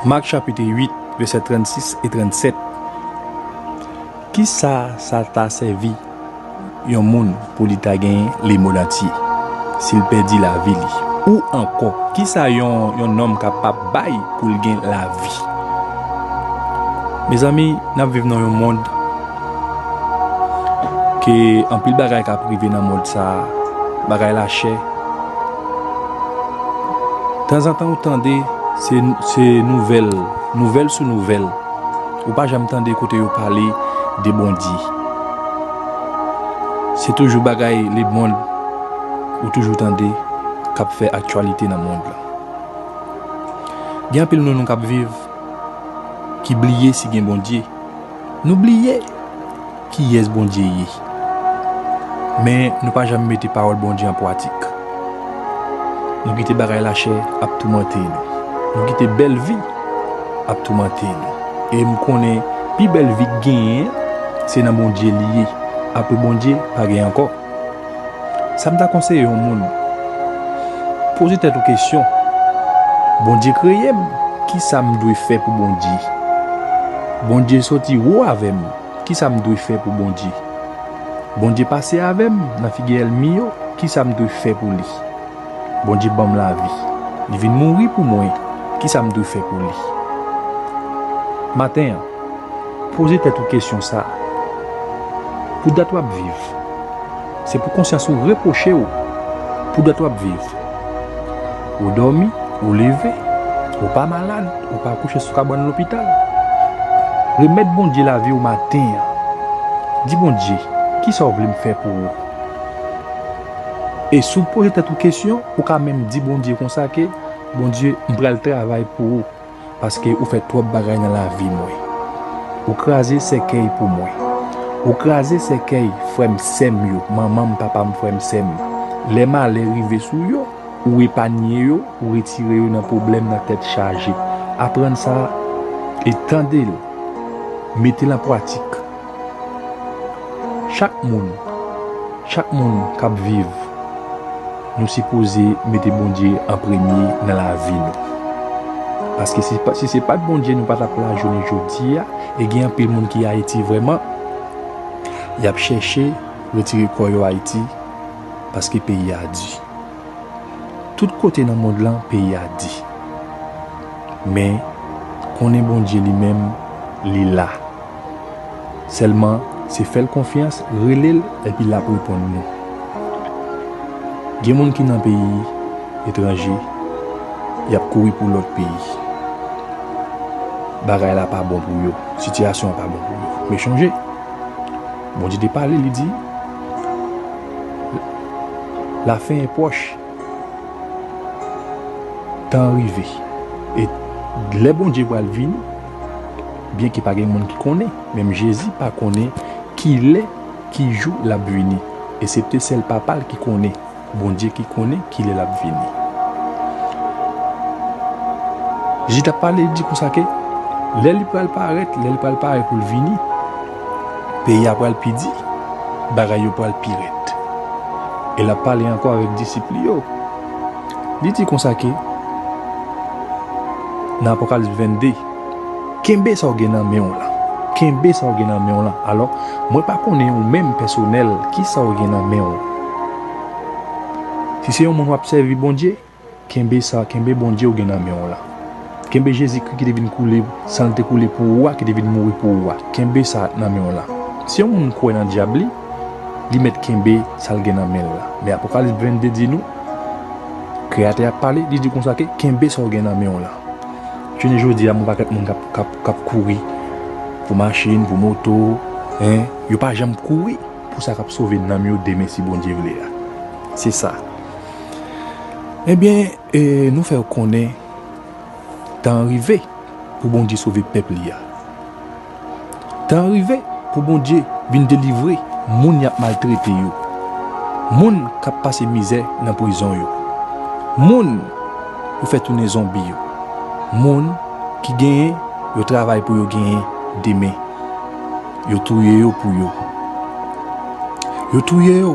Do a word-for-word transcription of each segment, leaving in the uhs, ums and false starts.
Mak chapit uit, vèsè trannsis e trannsèt. Kisa sa ta sèvi yon moun pou li ta genyen lemonn antye, si l pèdi lavi li? Ou ankò, kisa yon, yon nonm kapab bay pou l gen lavi? Mezanmi, n ap viv nan yon mond ke anpil bagay k ap rive nan mond sa a, bagay lachè. Tanzantan ou tande se, se nouvèl, nouvèl sou nouvèl. Ou pa janm tande kote yo pale de Bondye. Se toujou bagay lemonn ou toujou tande k ap fè aktyalite nan mond lan. Gen anpil nan nou k ap viv ki bliye si gen Bondye. Nou bliye kiyès Bondye ye. Men nou pa janm mete pawòl Bondye an pratik. Nou kite bagay lachè ap toumante nou. Nou kite bèl vi ap toumante nou. E m konnen pi bèl vi k genyen, se nan Bondye li ye. Apre Bondye, pa gen ankò. Sa m ta konseye yon moun? Poze tèt ou kesyon. Bondye kreye m, kisa m dwe fè pou Bondye? Bondye soti wo avè m, kisa m dwe fè pou Bondye? Bondye pase avè m nan figi ènmi yo, kisa m dwe fè pou li? Bondye ban m lavi. Li vin mouri pou mwen, kisa m dwe fè pou li? Maten an, poze tèt ou kesyon sa a. Pou dat w ap viv, se pou konsyans ou repwoche w pou dat w ap viv. Ou dòmi, ou leve, ou pa malad, ou pa kouche sou kabann lopital. Remèt Bondye lavi w maten an. Di Bondye, kisa w vle m fè pou ou? E si w poze tèt ou kesyon, ou ka menm di Bondye konsa ke, Bondye, m pral travay pou ou, paske ou fè twòp bagay nan lavi mwen. Ou kraze sèkèy pou mwen. Ou kraze sèkèy frè m, sè m yo, manman m, papa m, frè m, sè m. Lè malè rive sou yo, ou epanye yo, ou retire yo nan pwoblèm, nan tèt chaje. Aprann sa e tande l. Mete l an pratik. Chak moun, chak moun k ap viv, nou sipoze mete Bondye an premye nan lavi nou. Paske si pa, si se pa t Bondye, nou pa t ap la jounen jodi a. E gen anpil moun ki Ayiti vrèman, y ap chèche retire kò yo Ayiti, paske peyi a di. Tout kote nan mond lan, peyi a di. Men, konnen Bondye li menm, li la. Sèlman, se fè l konfyans, rele l, epi l ap reponn nou. Gen moun ki nan peyi etranje, y ap kouri pou lòt peyi. Bagay la pa bon pou yo, sitiyasyon an pa bon pou yo. Men chonje, Bondye te pale, li di, lafen e pwòch. Tan an rive. E lè Bondye pral vini, byenke pa gen moun ki konnen, menm Jezi pa konnen ki lè, ki jou l ap vini, esepte sèl Papa l ki konnen, Bondye ki konnen ki lè l ap vini. Jezi t ap pale, li di konsa ke lè li pral parèt, lè li pral parèt pou l vini, peyi a pral pi di, bagay yo pral pi rèd. E l ap pale ankò avèk disip li yo. Li di konsa ke, nan Apokalips vennde, kenbe sa w gen nan men w lan. Kenbe sa w gen nan men w lan. Alò, mwen pa konnen ou menm pèsonèl, ki sa w gen nan men w. Si se yon moun w ap sèvi Bondye, kenbe sa, kenbe Bondye w gen nan men w lan. Kenbe Jezikri ki te vin koule, san l te koule pou ou a, ki te vin mouri pou ou a. Kenbe sa nan men w lan. Si yon moun kwè nan dyab li, li mèt kenbe sa l gen nan men l lan. Men Apokalips vennde di nou, Kreyatè a pale, li di konsa ke, kenbe sa w gen nan men w lan. Jounen jodi a, yon pakèt moun k ap, k ap, k ap kouri pou machin, pou moto, en, yo pa janm kouri pou sa k ap sove nanm yo demen si Bondye vle a. Se sa. Ebyen, e, nou fè w konnen tan an rive pou Bondye sove pèp li a. Tan an rive pou Bondye vin delivre moun y ap maltrete yo, moun k ap pase mizè nan prizon yo, moun yo fè tounen zonbi yo, moun ki genyen yo travay pou yo genyen demen, yo touye yo pou yo. Yo touye yo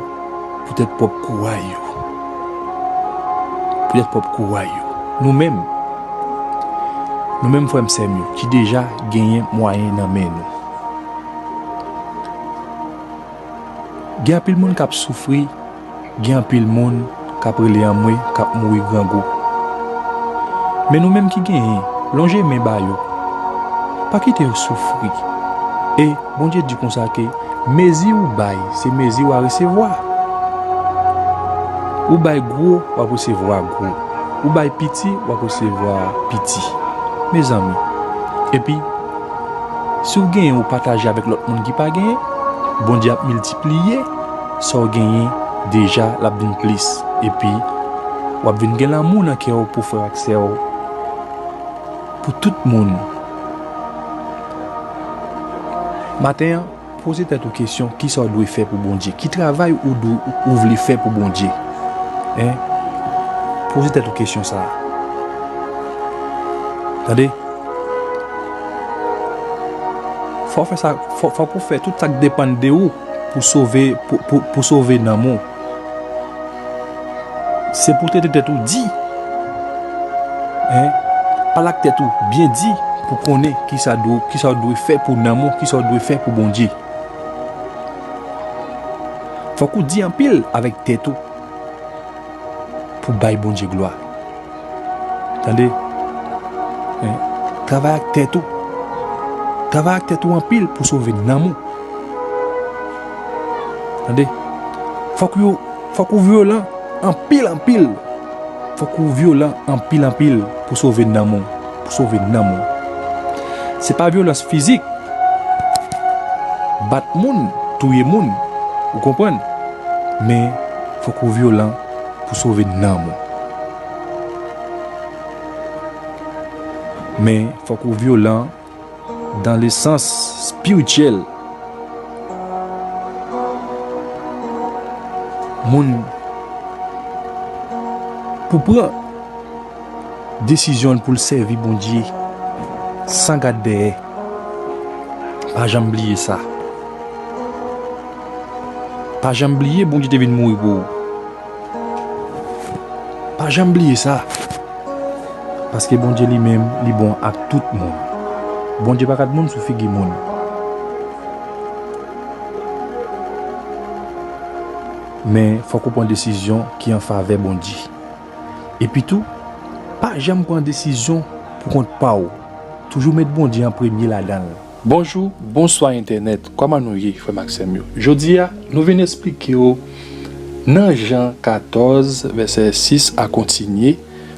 poutèt pwòp kouray yo. Poutèt pwòp kouray yo. Nou menm, Nou menm frè m sè m yo, ki deja genyen mwayen nan men nou. Gen anpil moun k ap soufri, gen anpil moun k ap rele anmwe, k ap mouri grangou. Men nou menm ki genyen, lonje men ba yo. Pa kite yo soufri. E Bondye di konsa ke mezi ou bay, se mezi w a resevwa. Ou bay gwo, w ap resevwa gwo. Ou bay piti, w ap resevwa piti. Mezanmi, epi, si w genyen, ou pataje avèk lòt moun ki pa genyen, Bondye ap miltipliye sa w genyen deja, l ap vin plis. Epi, w ap vin gen lanmou nan kè w pou frè w ak sè w, pou tout moun. Maten an, poze tèt ou kesyon, kisa w dwe fè pou Bondye? Ki travay ou dwe, ou vle fè pou Bondye? Hein? Poze tèt ou kesyon sa a. Tande? Fò w fè sa, fò, fòk ou fè tout sa k depann de ou pou sove, pou, pou, pou sove nanm ou. Se pou w trete tèt ou di. Hein? Pale ak tèt ou byen di pou konnen kisa dwe, kisa w dwe fè pou nanm ou, kisa w dwe fè pou Bondye. Fòk ou di anpil avèk tèt ou pou bay Bondye glwa. Tande? Hein? Travay ak tèt ou. Travay ak tèt ou anpil pou sove nanm ou. Tande? Fòk yo, fòk ou vyolan anpil, anpil. Fòk ou vyolan anpil, anpil pou sove nanm ou, pou sove nanm ou. Se pa vyolans fizik, bat moun, touye moun, ou konprann? Men fòk ou vyolan pou sove nanm ou. Men fòk ou vyolan dans le sens spirituel. Moun pou pran desizyon l pou l sèvi Bondye san gad dèyè. Pa janm bliye sa. Pa janm bliye Bondye te vin mouri pou ou. Pa janm bliye sa. Paske Bondye li menm, li bon ak tout moun. Bondye pa gad moun sou figi moun. Men, fòk ou pran desizyon ki an favè Bondye. Epi tou, pa janm pran desizyon pou kont pa w. Toujou met Bondye an premye ladan l. Bonjou, bonswa entènèt. Kòman nou ye, frè m ak sè m yo? Jodi a, nou vin esplike w nan Jan katòz, vèsè sis a kontinye,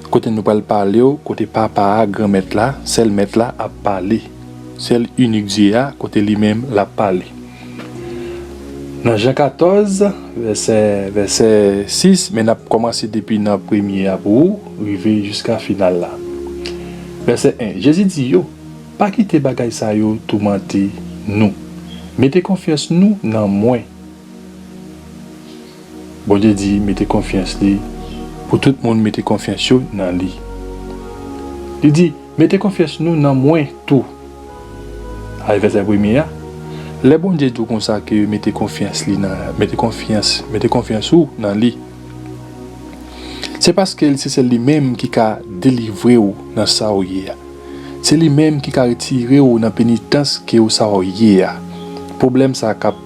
kote nou pral pale w, kote Papa a, Granmèt la, sèl Mèt la, ap pale. Sèl inik Dye a, kote li menm l ap pale. Nan Jan katòz, vèsè, vèsè sis, men n ap kòmanse depi nan premye a pou rive jiska final la. Vèsè en, Jezi di yo, pa kite bagay sa yo toumante nou. Mete konfyans nou nan mwen. Bondye di mete konfyans li, pou tout moun mete konfyans yo nan li. Li di, mete konfyans nou nan mwen tou. Al vèsè premye a. Lè Bondye di w konsa ke mete konfyans li nan, mete konfyans, mete konfyans ou nan li. Se paske se sèl li menm ki ka delivre w nan sa w ye a. Se li menm ki ka retire w nan penitans ke w sa w ye a. Pwoblèm sa k ap,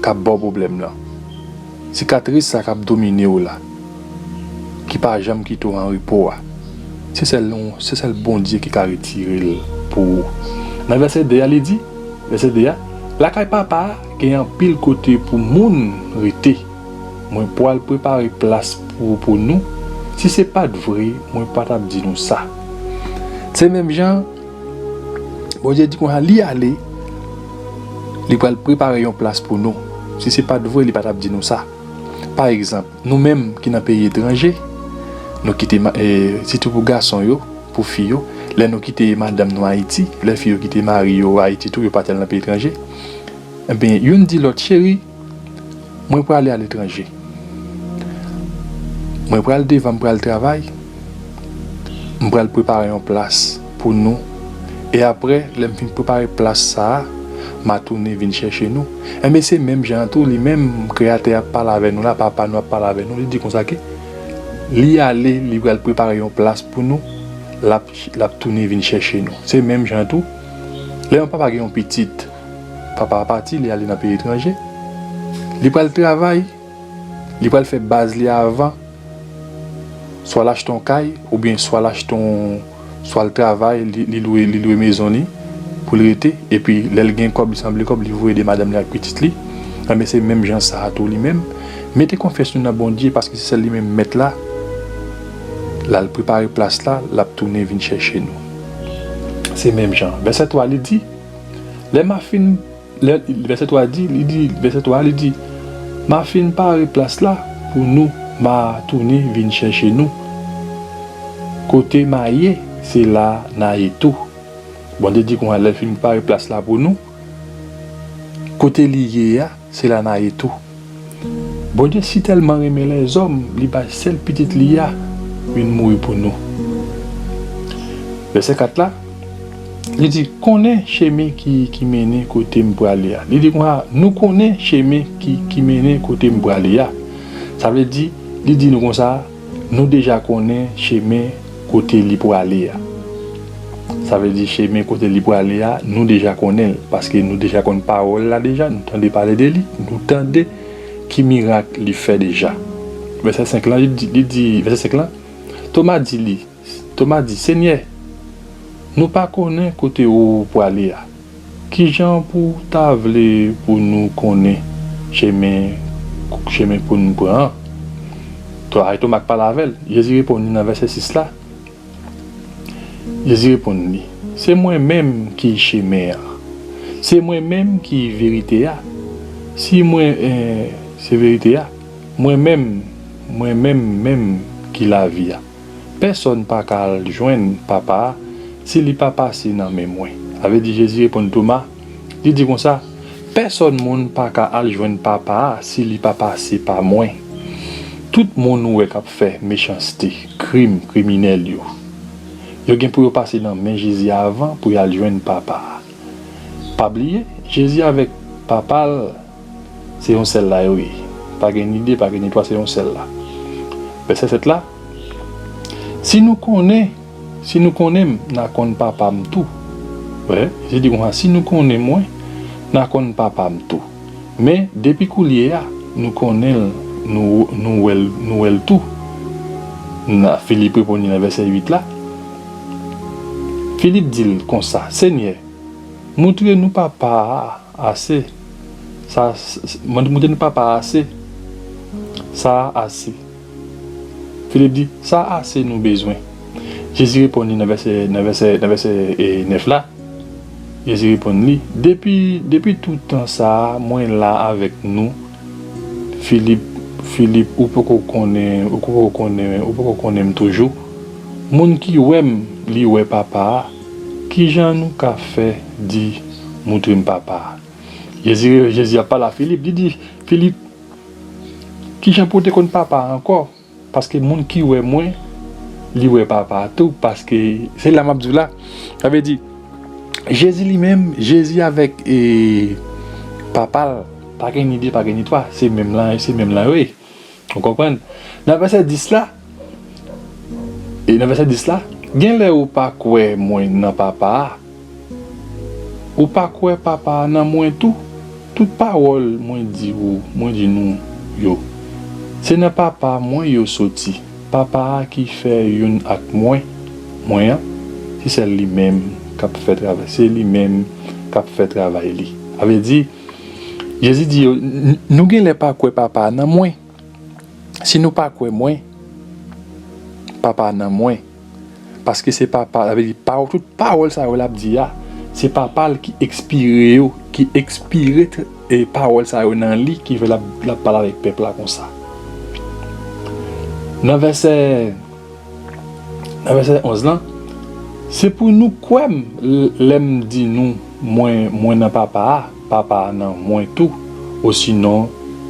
k ap ba w pwoblèm lan. Sikatris sa k ap domine w la, ki pa janm kite w an repo a. Se sèl nou, se sèl Bondye ki ka retire l pou ou. Nan vèsè de a, li di, vèsè de a, lakay Papa a gen anpil kote pou moun rete. Mwen pral prepare plas pou, pou nou. Si se pa t vre, mwen pa t ap di nou sa. Se menm jan, Bondye di konsa, li ale, li pral prepare yon plas pou nou. Si se pa t vre, li pa t ap di nou sa. Pa egzanp, nou menm ki nan peyi etranje, nou kite, ma- e, sitou pou gason yo, pou fi yo, lè nou kite madanm nou Ayiti, lè fi yo kite mari yo Ayiti tou, yo pati al nan peyi etranje, ebyen, youn di lòt, cheri, mwen prale aletranje. Mwen pral devan, m pral travay. M pral prepare yon plas pou nou. E apre, lè m fin prepare plas sa a, m a tounen vin chèche nou. Enben, se menm jan an tou, li menm, Kreyatè a ap pale avè nou la, Papa nou ap pale avè nou, li di konsa ke li ale, li pral prepare yon plas pou nou. l ap, l ap tounen vin chèche nou. Se menm jan tou, lè yon papa gen yon pitit, papa a pati, li ale nan peyi etranje, li pral travay, li pral fè baz li avan, swa l achte yon kay, oubyen swa l achte yon, swa l travay, li, li lwe, li lwe mezon li pou l rete, epi lè l gen kòb, li sanble kòb, li voye de madanm li ak pitit li. Enben, se menm jan sa a tou li menm. Mete konfyans nou nan Bondye, paske se sèl li menm mèt la. L al prepare plas la, l ap tounen vin chèche nou. Se menm jan. Vèsè twa, li di, lè m a fin, lè, vèsè twa di, li di, vèsè twa, li di, m a fin pare plas la pou nou, m a tounen vin chèche nou. Kote m a ye, se la n a ye tou. Bondye di konsa, lè l fin pare plas la pou nou, kote li ye a, se la n a ye tou. Bondye si tèlman renmen lèzòm, li bay sèl pitit li a vin mouri pou nou. Vèsè kat la, li di, konnen chemen ki, ki mennen kote m prale a. Li di konsa, nou konnen chemen ki, ki mennen kote m prale a. Sa vle di, li di nou konsa, nou deja konnen chemen kote li prale a. Sa vle di chemen kote li prale a, nou deja konnen l, paske nou deja konn pawòl la deja, nou tande pale de li, nou tande ki mirak li fè deja. Vèsè senk lan, li di, li di, vèsè senk lan, Toma di li, Toma di, Senyè, nou pa konnen kote ou prale a. Kijan pou w ta vle pou nou konnen chemen, chemen pou nou pran an? To-, ay, Toma k pale avè l. Jezi reponn li nan vèsè sis la. Jezi reponn li, se mwen menm ki chemen an. Se mwen menm ki verite a. Si mwen, eh, se verite a. Mwen menm, mwen menm menm ki lavi a. Pèsonn pa ka al jwenn Papa a si li pa pase nan men mwen. Sa vle di Jezi reponn Toma, li di konsa, pèsonn moun pa ka al jwenn Papa a si li pa pase pa mwen. Tout moun ou wè k ap fè mechanste, krim, kriminèl yo, yo gen pou yo pase nan men Jezi avan pou y al jwenn Papa a. Pa bliye, Jezi avèk Papa l, se yon sèl la yo ye. Pa gen ni de, pa gen ni twa, se yon sèl la. Vèsè sèt la, si nou konnen, si nou konnen m, n a konn Papa m tou. Wè, Jezi di konsa, si nou konnen mwen, n a konn Papa m tou. Men, depi koulye a, nou konnen l, nou, nou wè l, nou wè l tou. Nan, Filip reponn li nan vèsè uit la. Filip di l konsa, Senyè, moutre nou Papa a ase. Sa, s-, s-, moutre nou Papa a ase. Sa a ase. Filip di, sa a ase nou bezwen. Jezi reponn li nan vèsè, nan vèsè, nan vèsè, e, nèf la. Jezi reponn li, depi, depi tout tan sa a, mwen la avèk nou. Filip, Filip, ou poko konnen, ou poko konnen, ou poko konnen m toujou? Moun ki wè m, li wè Papa a. Kijan nou ka fè di, moutre m Papa a? Jezi, Jezi ap pale a Filip, li di, Filip, kijan pou w te konn Papa a ankò? Paske moun ki wè mwen, li wè Papa a tou, paske se la m ap di w la. Sa vle di, Jezi li menm, Jezi avèk, e, Papa l, pa gen ni de, pa gen ni twa, se menm lan, se menm lan yo ye. Ou konprann? Nan vèsè dis la, e nan vèsè dis la, gen lè ou pa kwè mwen nan Papa a, ou pa kwè Papa a nan mwen tou? Tout pawòl mwen di ou, mwen di nou yo, se nan Papa mwen yo soti. Papa a ki fè youn ak mwen, mwen an, se sèl li menm k ap fè travay, se li menm k ap fè travay li. Sa vle di, Jezi di yo, "N-, nou gen lè pa kwè Papa a nan mwen. Si nou pa kwè mwen, Papa a nan mwen." Paske se Papa, sa vle di, pa-, tout pawòl sa yo l ap di a, se Papa l ki enspire yo, ki enspire t-, e pawòl sa yo nan li, ki fè l ap, l ap pale avèk pèp la konsa. Nan vèsè, nan vèsè onz lan, se pou nou kwè m l-, lè m di nou, mwen, mwen nan Papa a, Papa a nan mwen tou, osinon,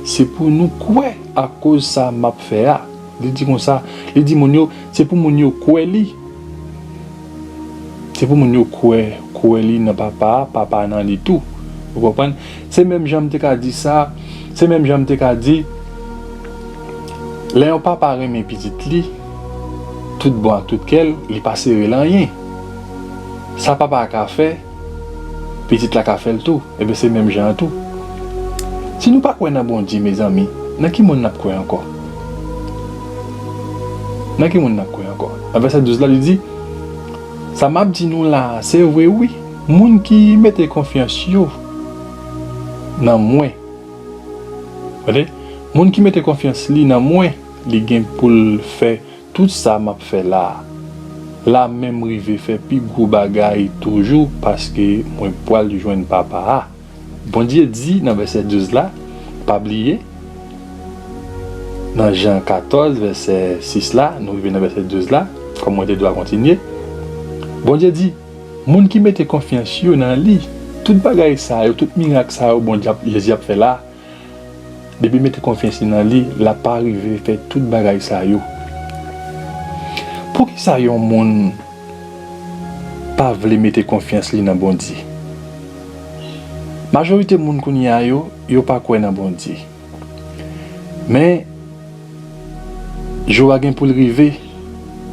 se pou nou kwè akoz sa m ap fè a. Li di konsa, li di moun yo, se pou moun yo kwè li. Se pou moun yo kwè, kwè li nan Papa a, Papa a nan li tou. Ou konprann? Se menm jan m te ka di sa, se menm jan m te ka di, lè yon papa renmen pitit li, tout bon ak tout kè l, li pa sere l anyen. Sa papa a ka fè, pitit la ka fè l tou. Ebyen, se menm jan an tou. Si nou pa kwè nan Bondye, mezanmi, nan ki moun n ap kwè ankò? Nan ki moun n ap kwè ankò? Nan vèsè douz la, li di, sa m ap di nou la a, se vre wi. Moun ki mete konfyans yo nan mwen, tande, moun ki mete konfyans li nan mwen, li gen pou l fè tout sa m ap fè la a. L a menm rive fè pi gwo bagay toujou, paske mwen pral jwenn Papa a. Bondye di nan vèsè douz la, pa bliye, nan Jan katòz, vèsè sis la, nou rive nan vèsè douz la, kòm mwen te dwe kontinye. Bondye di, moun ki mete konfyans yo nan li, tout bagay sa yo, tout mirak sa yo Bondye ap, Jezi ap fè la, depi mete konfyans li nan li, l ap arive fè tout bagay sa yo. Poukisa yon moun pa vle mete konfyans li nan Bondye? Majorite moun kounye a yo, yo pa kwè nan Bondye. Men, jou a gen pou l rive,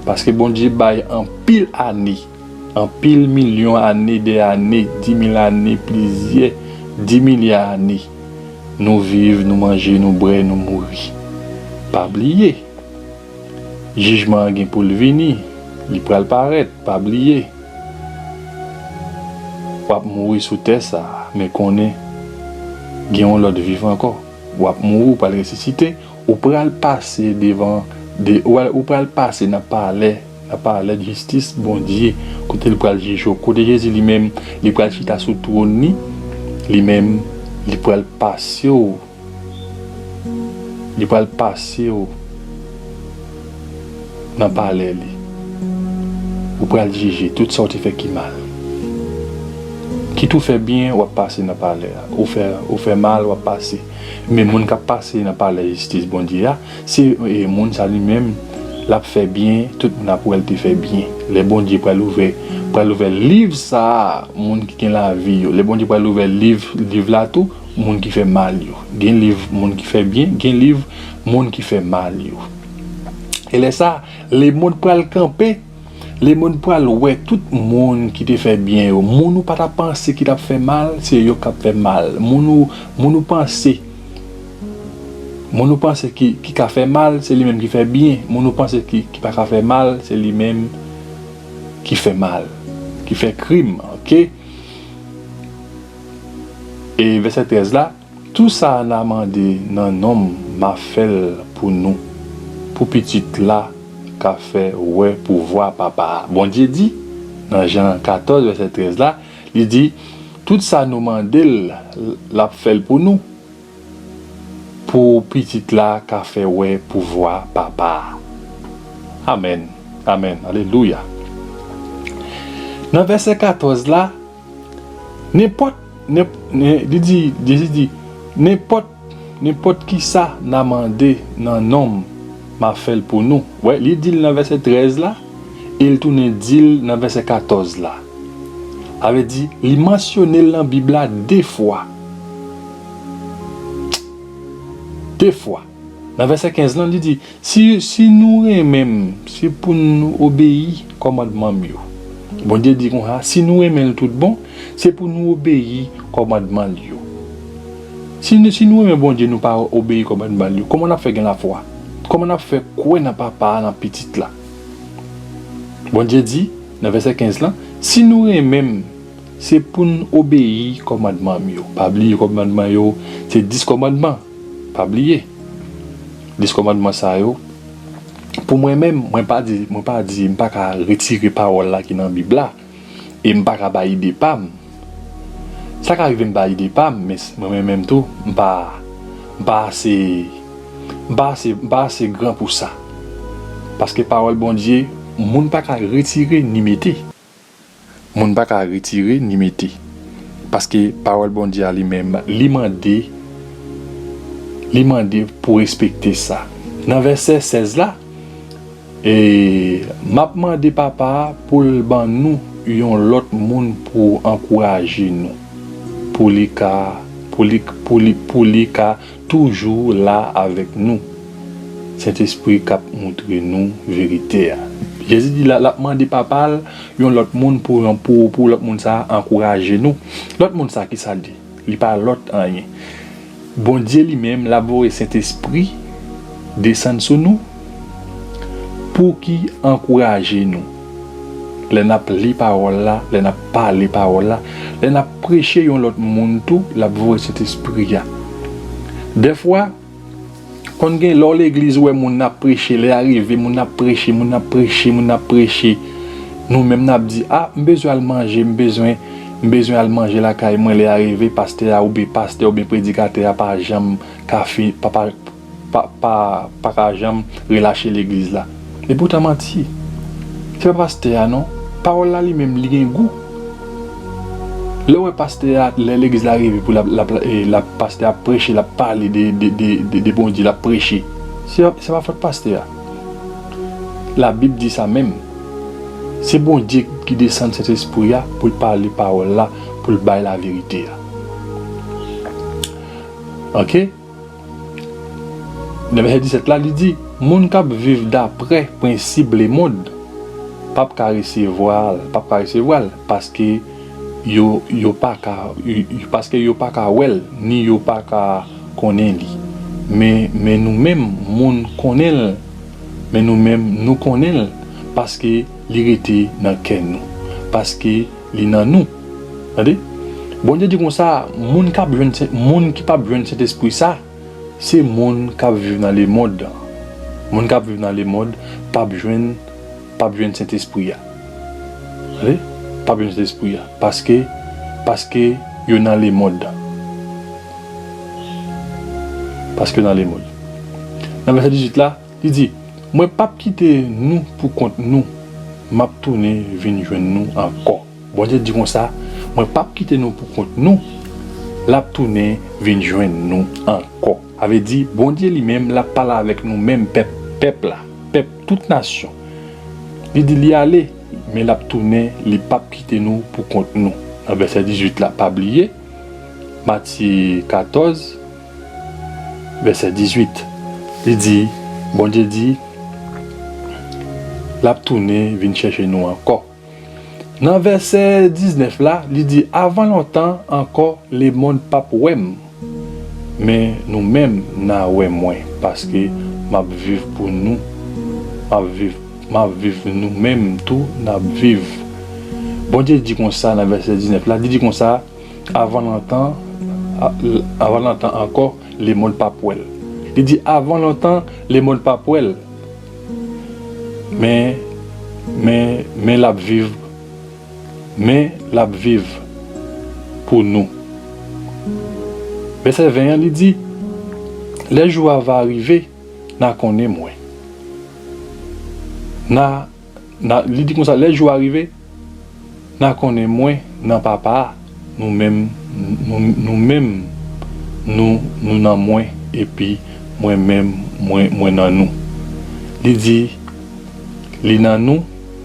paske Bondye bay anpil ane, anpil milyon ane, dè ane, di mil ane, plizyè di milya ane. Nou viv, nou manje, nou bwè, nou mouri. Pa bliye, jijman an gen pou l vini, li pral parèt, pa bliye. W ap mouri sou tè sa a, men konnen gen yon lòt viv ankò. W ap mouri, w pral resisite, ou pral pase devan, de, ou pral, ou pral pase nan palè, nan palè jistis Bondye, kote l pral jije w, kote Jezi li menm, li pral chita sou twòn li, li menm, li pral pase w, li pral pase w nan palè li. Ou pral jije tout sa w te fè ki mal. Kit ou fè byen, w ap pase nan palè a. Ou fè, ou fè mal, w ap pase. Men moun k ap pase nan palè jistis Bondye a, se, e, moun sa li menm, l ap fè byen, tout moun ap wè l te fè byen. Lè Bondye pral ouvè, pral ouvè liv sa a, moun ki gen lavi yo. Lè Bondye pral ouvè liv, liv la tou, moun ki fè mal yo. Gen liv moun ki fè byen, gen liv moun ki fè mal yo. E lè sa a, lemonn pral kanpe, lemonn pral wè tout moun ki te fè byen yo. Moun ou pa t ap panse ki t ap fè mal, se yo k ap fè mal. Moun ou, moun ou panse, moun ou panse ki, ki ka fè mal, se li menm ki fè byen. Moun ou panse ki, ki pa ka fè mal, se li menm ki fè mal, ki fè krim, oke? E vèsè trèz la, tou sa n a mande nan non m, m a fè l pou nou, pou pitit la ka fè wè pouvwa Papa a. Bondye di, nan Jan katòz, vèsè trèz la, li di, tout sa nou mande l, l ap fè l pou nou, pou pitit la ka fè wè pouvwa Papa a. Amèn. Amèn. Alelouya. Nan vèsè katòz la, nenpòt, nenp-, nen-, li di, Jezi di, nenpòt, nenpòt ki sa n a mande nan non m, m a fè l pou nou. Wè, li di l nan vèsè trèz la, e l tounen di l nan vèsè katòz la. Sa vle di, li mansyone l nan Bib la de fwa. De fwa. Nan vèsè kenz lan, li di, si, si nou renmen m, se pou nou obeyi kòmandman m yo. Bondye di konsa, si nou renmen l tout bon, se pou nou obeyi kòmandman l yo. Si nou, si nou renmen Bondye, nou pa obeyi kòmandman l yo, kòman n ap fè gen lafwa? Kòman n ap fè kwè nan Papa a, nan Pitit la? Bondye di, nan vèsè kenz lan, si nou renmen m, se pou n obeyi kòmandman m yo. Pa bliye kòmandman yo, se dis kòmandman. Pa bliye. Dis kòmandman sa yo, pou mwen menm, mwen pa di, mwen pa di, m pa ka retire pawòl la ki nan Bib la, e m pa ka bay ide pa m. Sa ka rive m bay ide pa m, men s-, mwen menm tou, m pa, m pa ase, m pa ase, m pa ase gran pou sa. Paske pawòl Bondye, moun pa ka retire ni mete. Moun pa ka retire ni mete. Paske pawòl Bondye a li menm, li mande, li mande pou respekte sa. Nan vèsè sèz la, e, m ap mande Papa a pou l ban nou yon lòt moun pou ankouraje nou, pou li ka, pou li, pou li, pou li ka toujou la avèk nou. Sentespri k ap montre nou verite a. Jezi di l, l ap mande Papa l yon lòt moun pou, pou, pou lòt moun sa a ankouraje nou. Lòt moun sa a, ki sa l di? Li pa lòt anyen. Bondye li menm, l ap voye Sentespri desann sou nou pou ki ankouraje nou. Lè n ap li pawòl la, lè n ap pale pawòl la, lè n ap preche yon lòt moun tou, l ap voye Sentespri a. Dèfwa, konn gen lè w legliz, ou wè moun ap preche, lè a rive, moun ap preche, moun ap preche, moun ap preche. Nou menm n ap di, "A, m bezwen al manje, m bezwen, m bezwen al manje lakay mwen." Lè a rive, pastè a oubyen pastè oubyen predikatè a pa janm ka fi, pa, pa, pa, pa, pa ka janm relache legliz la. Epoutan manti. Se pa pastè a non. Pawòl la li menm li gen gou. Lè w wè pastè a, lè legliz la rive pou l ap, l ap, e, l ap, pastè a ap preche, l ap pale de, de, de, de, de Bondye, l ap preche. Se, se pa fòt pastè a. Labib di sa menm. Se Bondye ki desann Sentespri a pou l pale pawòl la, pou l bay laverite a. Oke? Nan vèsè disèt la, li di, "Moun k ap viv daprè prensip lemonn p ap ka resevwa l, p ap ka resevwa l, paske yo, yo pa ka, yo, yo, paske yo pa ka wè l, ni yo pa ka konnen li. Men, men nou menm, moun konnen l, men nou menm, nou konnen l, paske li rete nan kè nou, paske li nan nou." Tande? Bondye di konsa, moun k ap jwenn Sen-, moun ki p ap jwenn Sentespri sa, se moun k ap viv nan lemonn. Moun k ap viv nan lemonn p ap jwenn, p ap jwenn Sentespri a. Tande? P ap jwenn Sentespri a. Paske, paske yo nan lemonn. Paske yo nan lemonn. Nan vèsè dizuit la, li di, "Mwen p ap kite nou pou kont nou, m ap tounen vin jwenn nou ankò." Bondye di konsa, "Mwen p ap kite nou pou kont nou, l ap tounen vin jwenn nou ankò." Sa vle di, Bondye li menm, l ap pale avèk nou menm, pèp, pèp la, pèp tout nasyon. Li di li ale, men l ap tounen, li p ap kite nou pou kont nou. Nan vèsè dizuit la, pa bliye, Matye katòz, vèsè dizuit. Li di, Bondye di, l ap tounen vin chèche nou ankò. Nan vèsè diznèf la, li di, "Avan lontan ankò, lemonn p ap wè m, men nou menm, n a wè mwen, paske m ap viv pou nou, m ap viv, m ap viv, nou menm tou, n ap viv." Bondye di konsa nan vèsè diznèf la, li di konsa, "Avan lontan, a, avan lontan ankò, lemonn p ap wè l." Li di, "Avan lontan, lemonn p ap wè l." Men, men, men l ap viv. Men l ap viv pou nou. Vèsè ven an, li di, "Lè jou a va rive, n a konnen mwen." N a, n a, li di konsa, "Lè jou a rive, n a konnen mwen nan Papa a, nou menm, nou, nou menm, nou, nou nan mwen, epi mwen menm, mwen, mwen nan nou." Li di, "Li nan nou,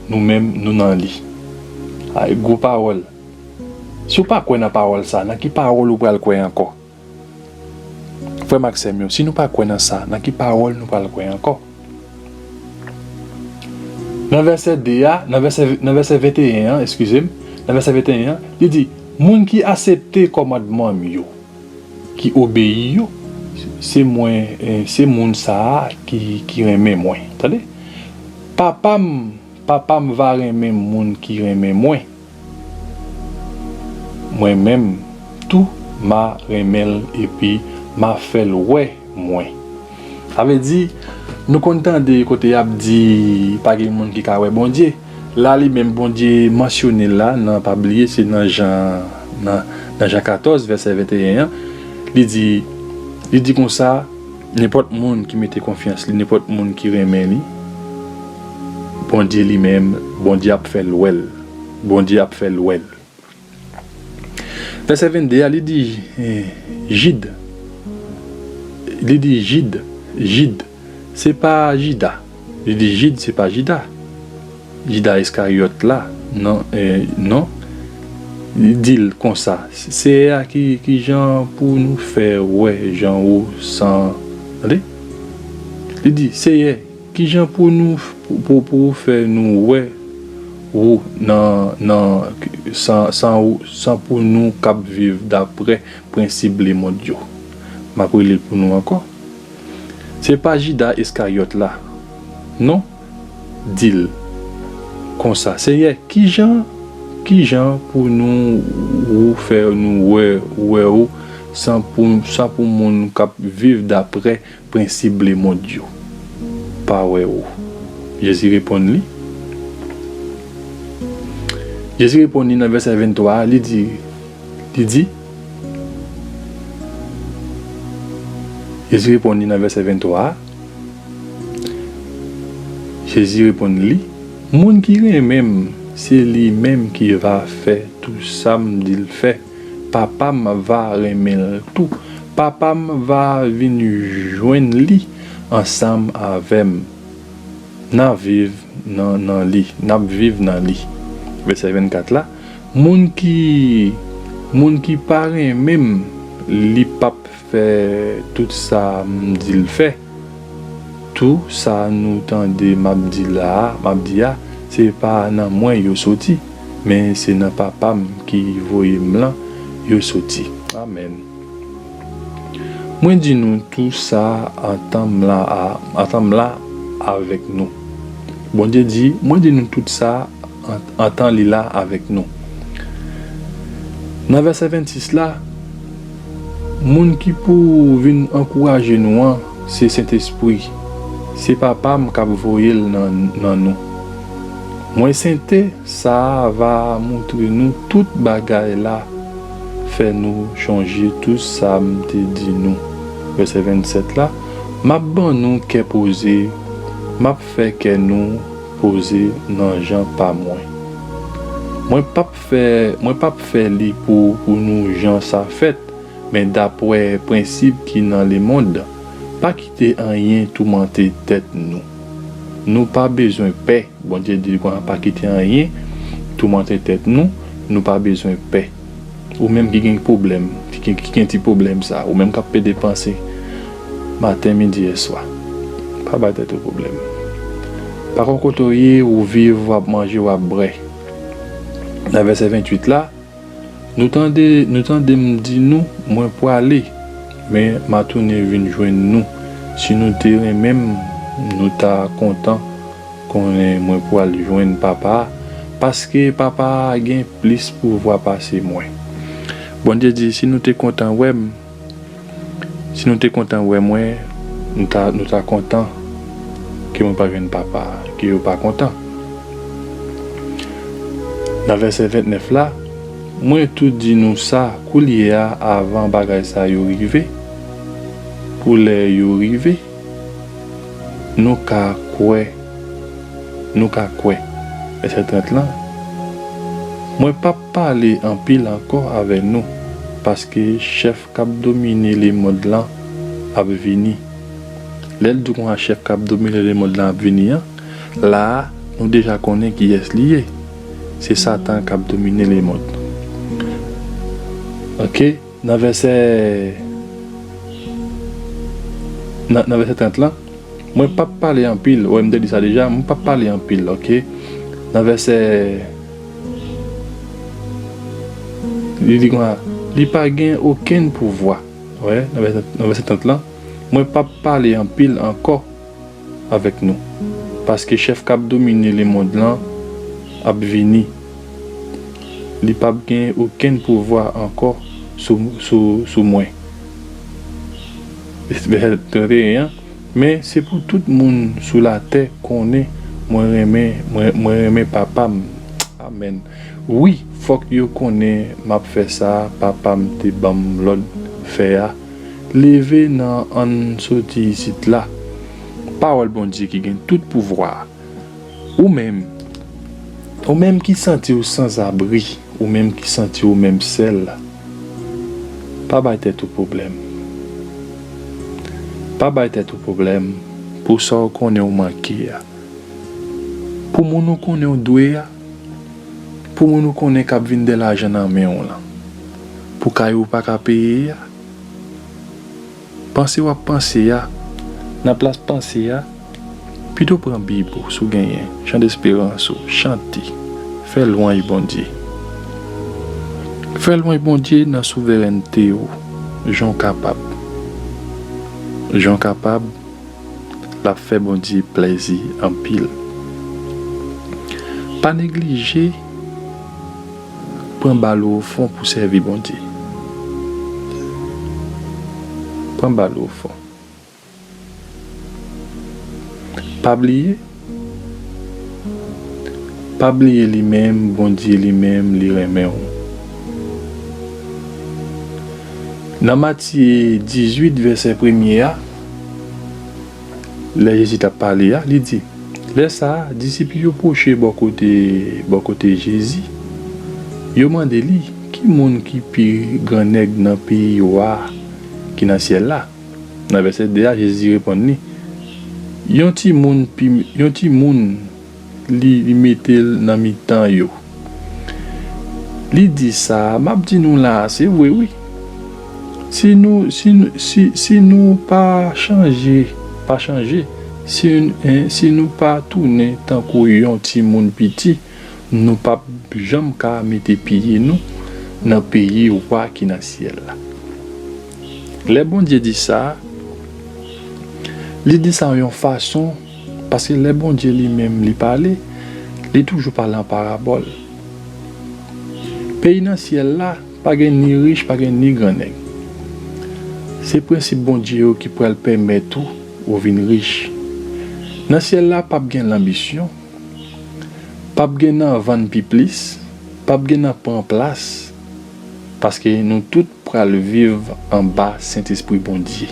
nou menm, nou nan li." Ay, gwo pawòl. Si w pa kwè nan pawòl sa, nan ki pawòl ou pral kwè ankò? Frè m ak sè m yo, si nou pa kwè nan sa, nan ki pawòl nou pral kwè ankò? Nan vèsè de a, nan vèsè, nan vèsè venteyen an, eskize m, nan vèsè venteyen an, li di, "Moun ki aksepte kòmandman m yo, ki obeyi yo, se mwen, eh, se moun sa a ki, ki renmen mwen." Tande? "Papa m, Papa m va renmen moun ki renmen mwen. Mwen menm tou, m a renmen l epi m a fè l wè mwen." Sa vle di, nou konn tande kote y ap di, "Pa gen moun ki ka wè Bondye." La, li menm, Bondye mansyone l la, nan, pa bliye, se nan Jan, nan, nan Jan katòz, vèsè venteyen an, li di, li di konsa, "Nenpòt moun ki mete konfyans li, nenpòt moun ki renmen li, Bondye li menm, Bondye ap fè l wè l. Bondye ap fè l wè l." Vèsè vennde a, li di, eh, Jid. Li di Jid, Jid, se pa Jida. Li di Jid, se pa Jida. Jida Iskaryòt la, non, eh, non. Li di l konsa, "Seyè a, ki, ki jan pou nou fè wè jan ou san," tande? Li di, "Seyè, Kijan pou nou, pou, pou, pou ou fè nou wè ou nan, nan, san, san ou, san pou nou k ap viv daprè prensip lemonn yo? M ap rele l pou nou ankò. Se pa Jida Iskaryòt la, non? Di l konsa, Seyè, kijan, kijan pou nou ou fè nou wè, wè ou san pou, san pou moun k ap viv daprè prensip lemonn yo pa wè ou? Jezi reponn li. Jezi reponn li nan vèsè venntwa a, li di, li di, Jezi reponn li nan vèsè venntwa a, Jezi reponn li, Moun ki renmen m, se li menm ki va fè tou sa m di l fè. Papa m va renmen l tou. Papa m va vin jwenn li ansanm avè m. N a viv nan, nan li. N ap viv nan li. Vèsè vennkat la, Moun ki, moun ki pa renmen m, li p ap fè tout sa m di l fè. Tou sa nou tande m ap di la a, m ap di a, se pa nan mwen yo soti, men se nan Papa m ki voye m lan yo soti. Amèn. Mwen di nou tou sa an tan m la a, an tan m la avèk nou. Bondye di, mwen di nou tout sa an, an tan li la avèk nou. Nan vèsè vennsis la, moun ki pou vin ankouraje nou an, se Sentespri. Se Papa m k ap voye l nan, nan nou. Mwen sente, sa a va montre nou tout bagay la, fè nou chonje tout sa m te di nou. Vèsè vennsèt la, M ap ban nou kè poze, m ap fè kè nou poze nan jan pa mwen. Mwen p ap fè, mwen p ap fè li pou, pou nou jan sa fèt, men dapre prensip ki nan lemonn. Pa kite anyen toumante tèt nou. Nou pa bezwen pè. Bondye di l konsa, pa kite anyen toumante tèt nou, nou pa bezwen pè. Ou menm ki gen pwoblèm, ki gen, ki gen ti pwoblèm sa, ou menm k ap pede panse maten, midi, e swa, pa bay tèt ou pwoblèm. Pa gen kote w ye, ou viv, w ap manje, w ap bwè. Nan vèsè venntuit la, Nou tande, nou tande m di nou, mwen pwale, men m a tounen vin jwenn nou. Si nou te renmen m, nou ta kontan konnen mwen pwal jwenn Papa a, paske Papa a gen plis pouvwa pase mwen. Bondye di, si nou te kontan wè m, Si nou te kontan wè mwen, nou ta, nou ta kontan ke mwen pa jwenn Papa a, ke yo pa kontan. Nan vèsè ventnèf la, mwen tou di nou sa koulye a avan bagay sa yo rive, pou lè yo rive, nou ka kwè, nou ka kwè. Vèsè trant lan, Mwen p ap pale anpil ankò avè nou, paske chèf k ap domine lemonn lan ap vini. Lè l di w konsa chèf k ap domine lemonn lan ap vini an, la a, nou deja konnen kiyès li ye. Se Satan k ap domine lemonn. Oke, nan vèsè, nan, nan vèsè trant lan, Mwen p ap pale anpil, wè m te di sa deja, mwen p ap pale anpil, oke? Nan vèsè, li di konsa, li pa gen okenn pouvwa. Wè, nan vèsè, nan vèsè trant lan, mwen p ap pale anpil ankò avèk nou, paske chèf k ap domine lemonn lan ap vini. Li p ap gen okenn pouvwa ankò sou, sou, sou mwen. Vèsè trannteyen an, Men se pou tout moun sou latè konnen mwen renmen, mwen, mwen renmen Papa m. Amèn. Wi, fòk yo konnen m ap fè sa Papa m te ban m lòd fè a. Leve nan, ann soti isit la. Pawòl Bondye ki gen tout pouvwa a. Ou menm, ou menm ki santi w sanzabri, ou menm ki santi w menm sèl, pa bay tèt ou pwoblèm. Pa bay tèt ou pwoblèm pou sa w konnen w manke a. Pou moun ou konnen w dwe a. Pou moun ou konnen k ap vin dèyè lajan nan men w lan. Pou kay ou pa ka peye a. Panse w ap panse a, nan plas panse a, Pito pran Bib ou, si w genyen, Chan Desperans ou, chante, fè lwanj Bondye. Fè lwanj Bondye nan souverènte w, jan w kapab. Jan w kapab, l ap fè Bondye plèzi anpil. Pa neglije pran bal ou ofon pou sèvi Bondye. Pran bal ou ofon. Pa bliye, pa bliye li menm, Bondye li menm, li renmen w. Nan Matye dizuit, vèsè premye a, lè Jezi t ap pale a, li di, lè sa a, disip yo pwoche bò kote, bò kote Jezi, yo mande li, ki moun ki pi grannèg nan peyi Wa ki nan syèl la? Nan vèsè de a, Jezi reponn li, yon timoun pi, yon timoun li, li mete l nan mitan yo. Li di sa, m ap di nou la a, se vre wi. Si nou, si, si, si nou pa chanje, pa chanje, si, en, si nou pa tounen tankou yon timoun piti, nou p ap janm ka mete pye nou nan peyi Wa ki nan syèl la. Lè Bondye di sa, li di sa yon fason, paske lè Bondye li menm li pale, li toujou pale an parabòl. Peyi nan syèl la pa gen ni rich, pa gen ni grannèg. Se prensip Bondye yo ki pral pèmèt ou, ou vin rich. Nan syèl la p ap gen lanbisyon, p ap gen nan vann pi plis, p ap gen nan pran plas, paske nou tout pral viv anba Sentespri Bondye.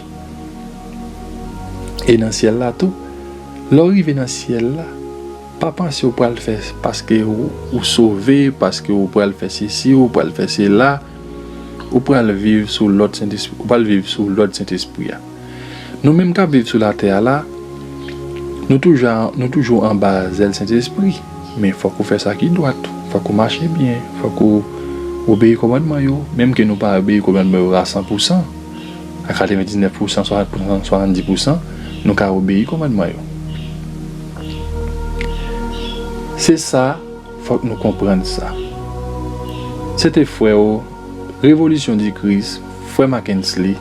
E nan syèl la tou, lè w rive nan syèl la, pa panse w pral fè paske ou, ou sove, paske ou pral fè sesi, ou pral fè sela, ou pral viv sou lòd Sentespri, ou pral viv sou lòd Sentespri a. Nou menm k ap viv sou latè a la, nou toujou, nou toujou anba zèl Sentespri. Men fòk ou fè sa ki dwat, fòk ou mache byen, fòk ou obeyi kòmandman yo, menm ke nou pa obeyi kòmandman yo a san pou san, a katrevendiznèf pou san, swasant pou san, swasanndis pou san, nou ka obeyi kòmandman yo. Se sa, fòk nou konprann sa. Se te frè w, Revolisyon di Kris, frè Mackensley,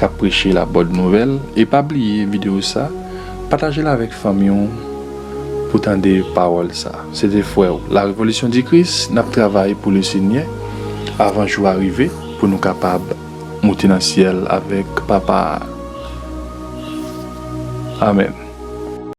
k ap preche la bòn nouvèl, e pa bliye videyo sa, pataje l avèk fanmi w pou tande pawòl sa. Se te frè w, La Révolution du Christ, n ap travay pou Lesenyè avan jou a rive, pou nou kapab moute nan syèl avèk Papa a. Amèn.